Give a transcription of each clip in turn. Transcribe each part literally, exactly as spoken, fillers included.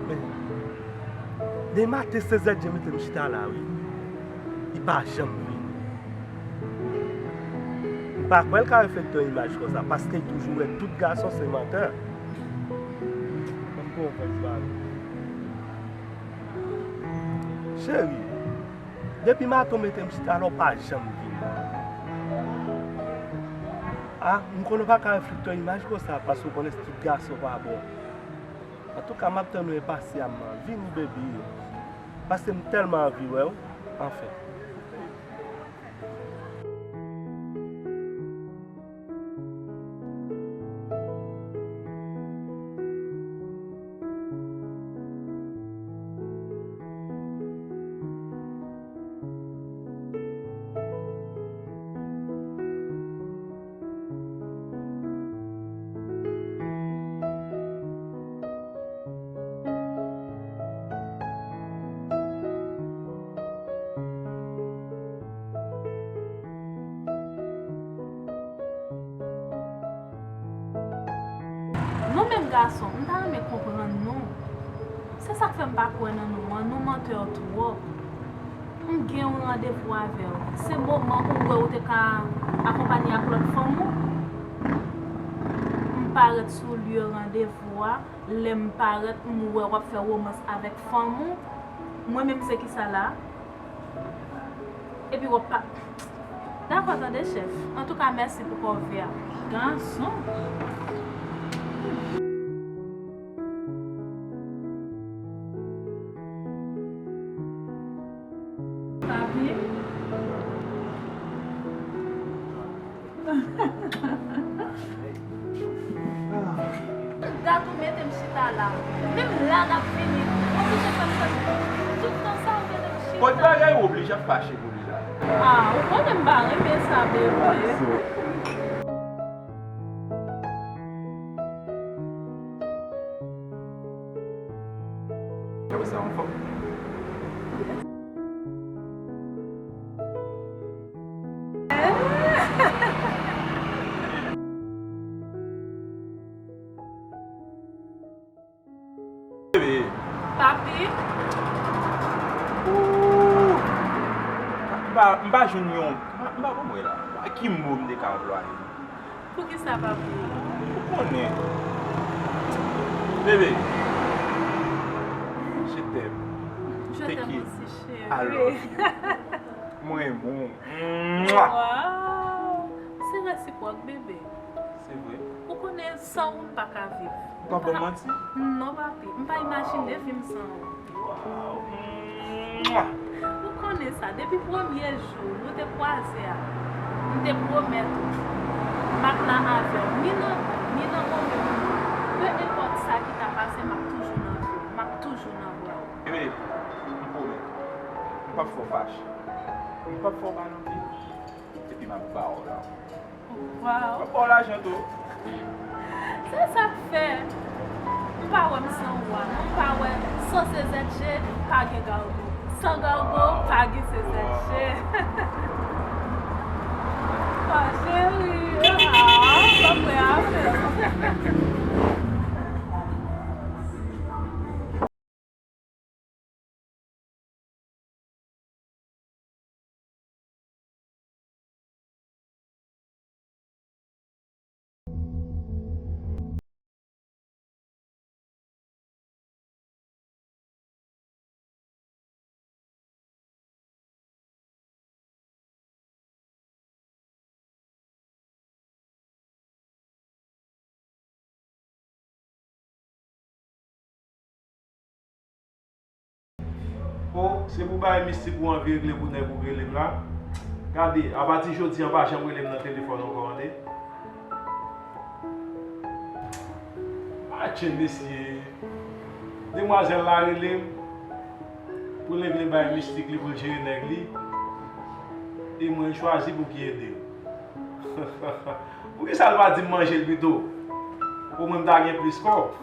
Men, demen maten sèz è djè mete m chita la, wi. Li pa janm vini. M pa kwè l ka reflekte yon imaj konsa, paske l toujou wè tout gason se mantè. Ban m pran yon pòz ba li. Cheri, depi maten w mete m chita la, w pa janm vini. A, m konnen w pa ka reflekte yon imaj konsa, paske w konnen tout gason pa bon. Antouka, m ap tann ou enpasyamman. Vini, baby. Paske m tèlman anvi wè w. Anfen. Nou menm gason, m ta renmen konprann nou. Se sa k fè m pa kwè nan nou an, nou mantè twòp. M gen yon randevou avè w. Se moman ou wè ou te ka akonpanye ak lòt fanm ou. M parèt sou lye randevou a. Lè m parèt, m wè w ap fè womans avèk fanm ou. Mwen menm se kisa la? Epi w ap pa. Dakò, tande, chèf. Antouka, mèsi pou kòve a. Gason. Papi. Dat ou mete m chita la. Menm la n ap vini. Oblije fè m fè tout tan sa ou mete m chita. Kot bagay ou oblije ap fache pou li la? Ah, ou konnen m pa renmen sa, bebe. Yo, sa yon fòk. Ooh! M pa, m pa jwenn yon, m pa, m pa konprann la. Ki mo m te ka anplwaye? Poukisa pa vle? Ou konnen. Bebe, je t'aime. Je t'aime aussi, chéri. I love you. Mwen renmen w. Mwah! Wow! Se resipwòk, bebe. Se vre. Ou konnen san ou m pa ka viv. Ou p ap ban m manti? Non, papi. M pa imajine vi m san ou. Wow. Mwah! Ou konnen sa, depi premye jou nou te kwaze a, m te pwomèt ou, m ap la avè w, ni nan bon, ni nan move moman. Pe enpòt sa ki ta pase, m ap toujou nan vi w, m ap toujou nan bra w. Bebe, m pwomèt ou, m p ap fè w fache. M p ap fè w mal anpil. Epi m ap ba w la. Wow. M ap ba w lajan tou. Se sa k fè m pa wè m san ou a non. M pa wè san C Z G pa gen Gargo. San Gargo pa gen C Z G. Oh, cheri. Ah, m ap wè afè. O, se pou bagay mistik ou anvi regle pou nèg ou rele m la? Gade, apati jodi an, pa janm rele m nan telefòn ankò, tande? Atchè, mesye. Demwazèl la rele m pou l regle bay mistik li, pou l jere nèg li. E mwen, m chwazi pou ki ede l. Poukisa l pa di m manje l pito? Omwen m ta gen plis kòb.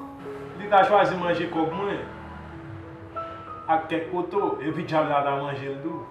Li ta chwazi manje kòb mwen ak kèk poto, epi dyab la ta manje l tou.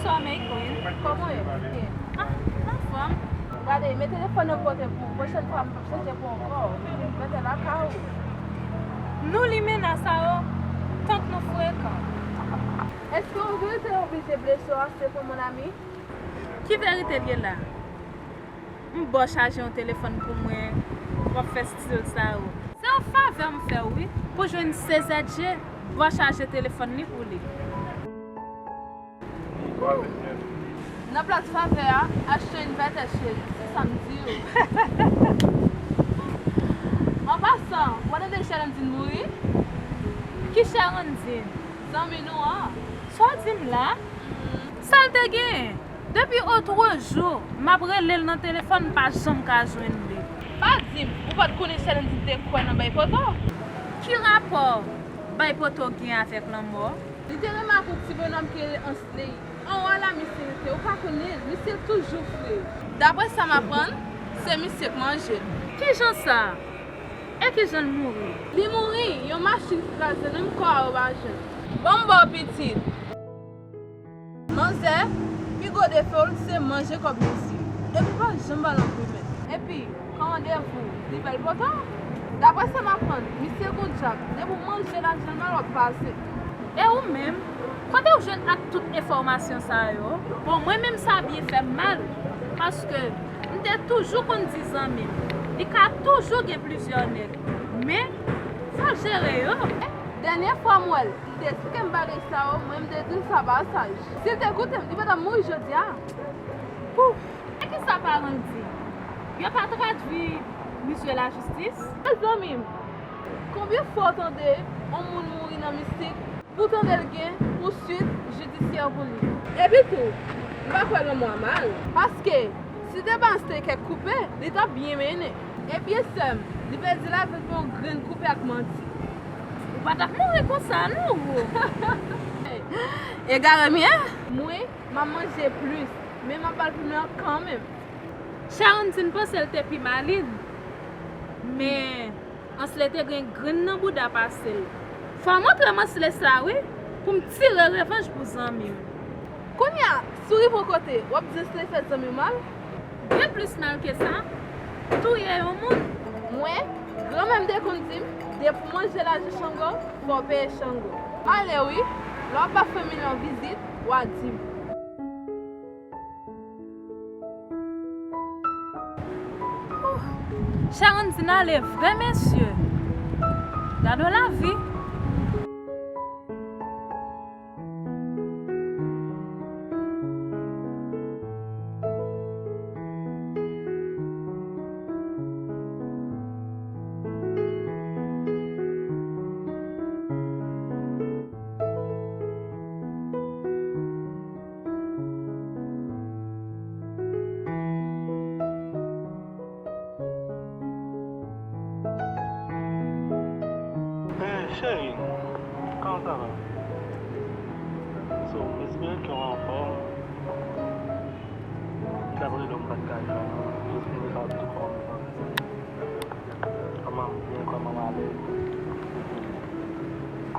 Bonswa, May Queen. Kòman w ye? Ah, anfòm. Gade, men telefòn nan pote pou ou. Pwochèn fwa, m p ap chanje pou ou ankò. Mete lakay ou. Nou limen nan sa yo, tank nou frekan. Èske yon verite oblije blese w ase pou mon ami? Ki verite l ye la? M ba w chaje yon telefòn pou mwen, w ap fè stil sa yo. Se yon favè m fè w wi, pou jwenn C Z G, ba w chaje telefòn li pou li. Nan plas favè a, achte yon vètè cheri, se sa m di w. An pasan, w pa tande Chèrandin mouri? Ki Chèrandin? Zanmi nou an. Sa w di m la? Sa l te genyen? Depi otwo jou, m ap rele l nan telefòn, m pa janm ka jwenn li. Pa di m, ou pa t konnen Chèrandin te kwè nan bay poto? Ki rapò bay poto gen avèk lanmò? Li te renmen ak yon ti bonòm ki rele Ansley. Anwo a la misye rete, ou pa konnen l, misye toujou fre. Daprè sa m aprann, se misye k manje l. Kijan sa? E kijan l mouri? Li mouri, yon machin kraze l, menm kò a yo pa jwenn. Ban m ba w pitit. Manzè, pi gwo defo l, se manje kòb mesye. Epi pa janm ba l anpil men. Epi, kan randevou, li bèl poto. Daprè sa m aprann, misye gon djab, depi w manje lajan l mal w ap pase. E ou menm, kote w jwenn ak tout enfòmasyon sa yo? Bon, mwen menm sa byen fè m mal, paske m te toujou konn di zanmi m, li ka toujou gen plizyè nèg, men fò l jere yo. Dènye fwa m wè l, li te eksplike m bagay sa yo, mwen m te di l sa pa saj. Si l te koute m, li pa t ap mouri jodi a. Pouf! E kisa paran l di? Yo pa tradui misye lajistis? Mezanmi, konbyen fwa w tande yon moun mouri nan mistik, pou w tande l gen pouswit jidisyè pou li? Epitou, m pa kwè lanmò a mal. Paske, Si te pa yon steyk koupe, li t ap byen mennen. Ebyen, sè m, li pèdi lavi l pou yon grenn koupe ak manti. Ou pa t ap mouri konsa, non, Ro. Egare m ye? Mwen, m ap manje plis, men m ap ba l pi mal kanmenm. Charandine panse l te pi malin. Men, Ansley te gen grenn nan bouda pase l. Fò w montre m Ansley sa wi, pou m tire revanj pou zanmi m. Kounye a, si w rive yon kote, w ap di Ansley fè zanmi w mal? Gen plis mal ke sa, touye yon moun. Mwen, granmè m te konn di m, depi w manje lajan Chango, fò w peye Chango. Ale wi, lè w ap ba fanmi lan vizit, w a di m. Charandine ale vre mesye. Gade yon lavi. Hey, cheri, kòman sa va? So, m espere ke w anfòm. M t ap rele w m pa t ka jwenn ou. Jis pou m kapab di w kòman m santi. Kòman m byen, kòman m alèz.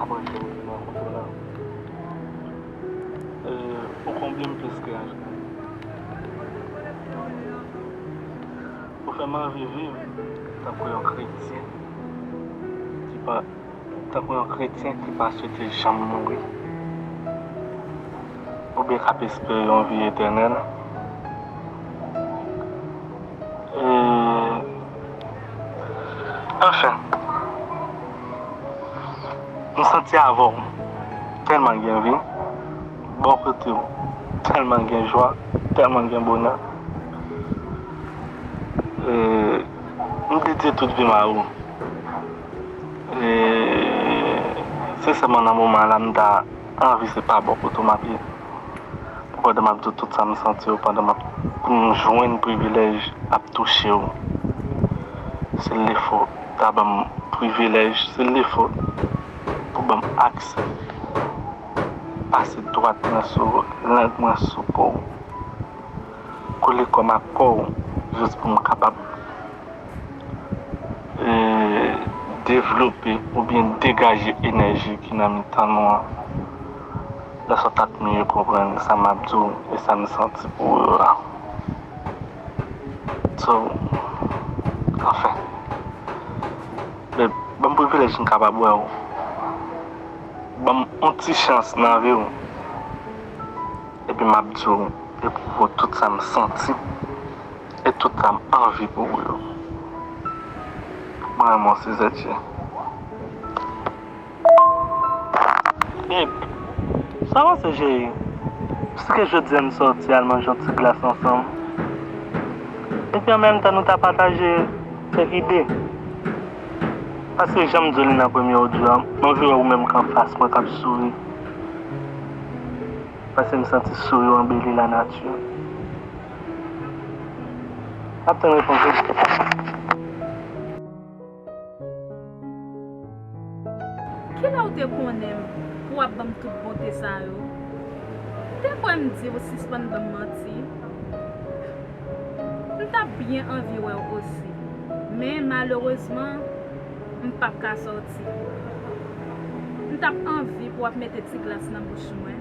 Apre ke m fin rankontre w la. E, ou konble m plis ke anj. Ou fè m anvi viv tankou yon kretyen ki pa, tankou yon kretyen ki pa swete janm mouri, oubyen k ap espere yon vi etènèl. E, anfen, m santi avè w tèlman gen vi, bò kote w tèlman gen jwa, tèlman gen bonè. E, m dedye tout vi m a ou. E, sensèman, nan moman la, m ta anvi se pa bò kote w m ap ye. Pou pandan m ap di w tout sa m santi yo, pandan m ap, pou m jwenn privilèj ap touche w. Se lefò, ta ban m privilèj, se lefò pou ban m aksè pase dwat mwen sou lang mwen sou po w. Kole kò m ak kò w, jis pou m kapab e, devlope oubyen degaje enèji ki nan mitan nou an. Lè sa w t ap miye konprann sa m ap di w e sa m santi pou ou yo a. So, anfen, men, ban m privilèj m kapab wè w. Ban m yon ti chans nan vi w. Epi m ap di w, epwouve w tout sa m santi. E tout sa m anvi pou ou yo. Mwen renmen w, Suzette. Babe, sa w panse, cheri? Si ke jodi a n sòti al manje yon ti glas ansanm? Epi an menm tan nou ta pataje kèk ide. Paske jan m di w li nan premye odyo a, m anvi wè ou menm k anfas mwen k ap souri. Paske m santi souri w anbeli lanati. M ap tann repons ou. Kilè w te konnen m pou w ap ban m tout bonte sa yo? Te kwè m di w sispann ban m manti? M t ap byen anvi wè w osi, men malerezman, m p ap ka sòti. M t ap anvi pou w ap mete ti glas nan bouch mwen,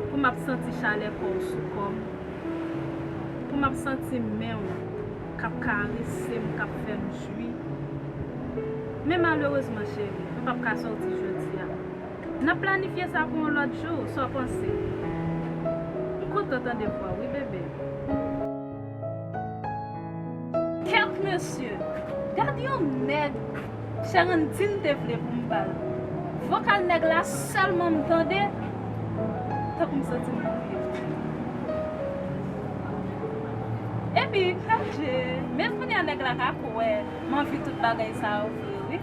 pou m ap santi chalè kò w sou kò m, pou m ap santi men w k ap karese m, k ap fè m jwi. Men malerezman, cheri, m p ap ka sòti jodi a. N ap planifye sa pou yon lòt jou, sa w panse? M kontan tande vwa w, wi, bebe. Kèt mesye, gad yon nèg Cherandine te vle pou m ba l. Vokal nèg la sèlman m tande, tankou m santi m mouri. Epi, kache, men kounye a nèg la ka kwè m anvi tout bagay sa yo vre, wi.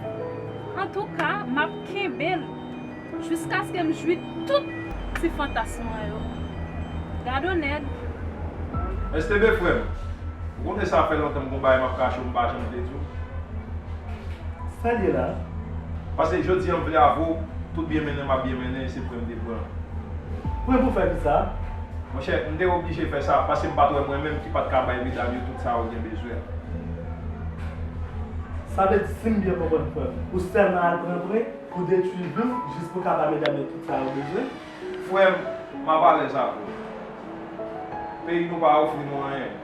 Antouka, m ap kenbe l jiskaske m jwi tout ti fantasm mwen yo. Gad yon nèg. S T B frè m, ou konnen sa fè lontan m gon bagay m ap kache w, m pa janm vle di w. Sa l ye la? Paske jodi a m vle avwe w, tout byen mennen m ap byen mennen, se pwen m te pran. Pwen pou fè kisa? Monchè, m te oblije fè sa, paske m pa t wè mwen menm ki pa t ka bay medam yo tout sa yo gen bezwen. Sa vle di, si m byen konprann, frè m, ou sèlman al pran pwen pou detwi vi w, jis pou w ka ba medam yo tout sa yo bezwen? Frè m, m ap alèz avè w. Peyi nou pa ofri nou anyen.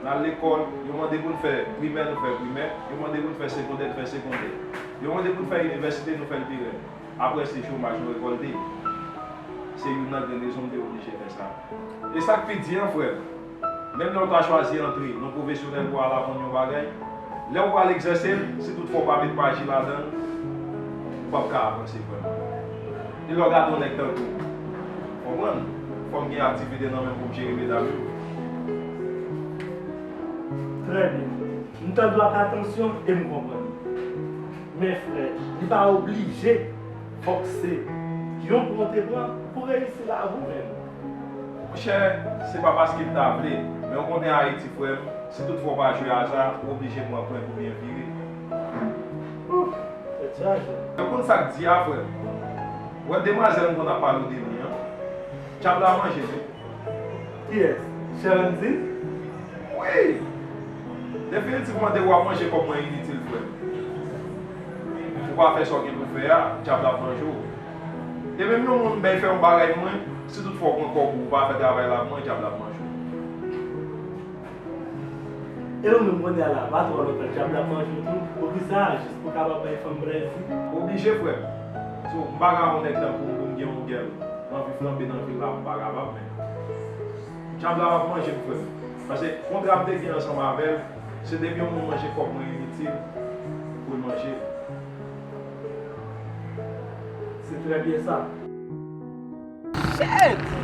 N al lekòl, yo mande pou n fè primè, nou fè primè. Yo mande pou n fè segondè, n fè segondè. Yo mande pou n fè inivèsite, nou fè l pi rèd. Apre, se chomaj nou rekòlte. Se youn nan grenn rezon m te oblije fè sa. E sa k pi di an, frè m, menm lè w ta chwazi antre nan pwofesyonèl pou al aprann yon bagay, lè w pral egzèse l, si toutfwa w pa met maji ladan l, ou p ap ka avanse vrèman. E lè w gade yon nèg tankou m, konprann, fò m gen aktivite nan men m pou m jere medam yo. Trè byen. M tande w ak atansyon e m konprann. Men frè, li pa oblije fòk se yon pwen w te pran pou reyisi lavi w menm. Monchè, se pa paske m ta vle, men w konnen Ayiti, frè m, si toutfwa w pa jwe aza, ou oblije pran pwen pou byen vire. Ouf, tèt chaje. Ou konn sa k di a, frè m? Ou wè demwazèl m konn ap pale w de li an? Dyab la manje l wi. Kiyès? Sherlyn di? Wi! Definitivman, depi w ap manje kòb mwen initil, frè m. Ou pa fè sa w gen pou fè a, dyab la ap manje w. E menm yon moun bay fè yon bagay mwen, si toutfwa w pran kòb ou, ou pa fè travay la pou mwen, dyab la ap manje w. E ou menm kounye a la, pa twò lontan, dyab la ap manje w tou. Poukisa? Jis pou w kapab bay fanm plezi? Oblije, frè m. So, m pa ka yon nèg tankou w pou m gen yon gèl. M anvi flanbe nan vil la, m pa kapab, men. Dyab la ap manje m, frè m. Paske kontra m te gen ansanm avè l, se depi yon moun manje kòb mwen initil, pou l manje l. Se trè byen sa. Shit!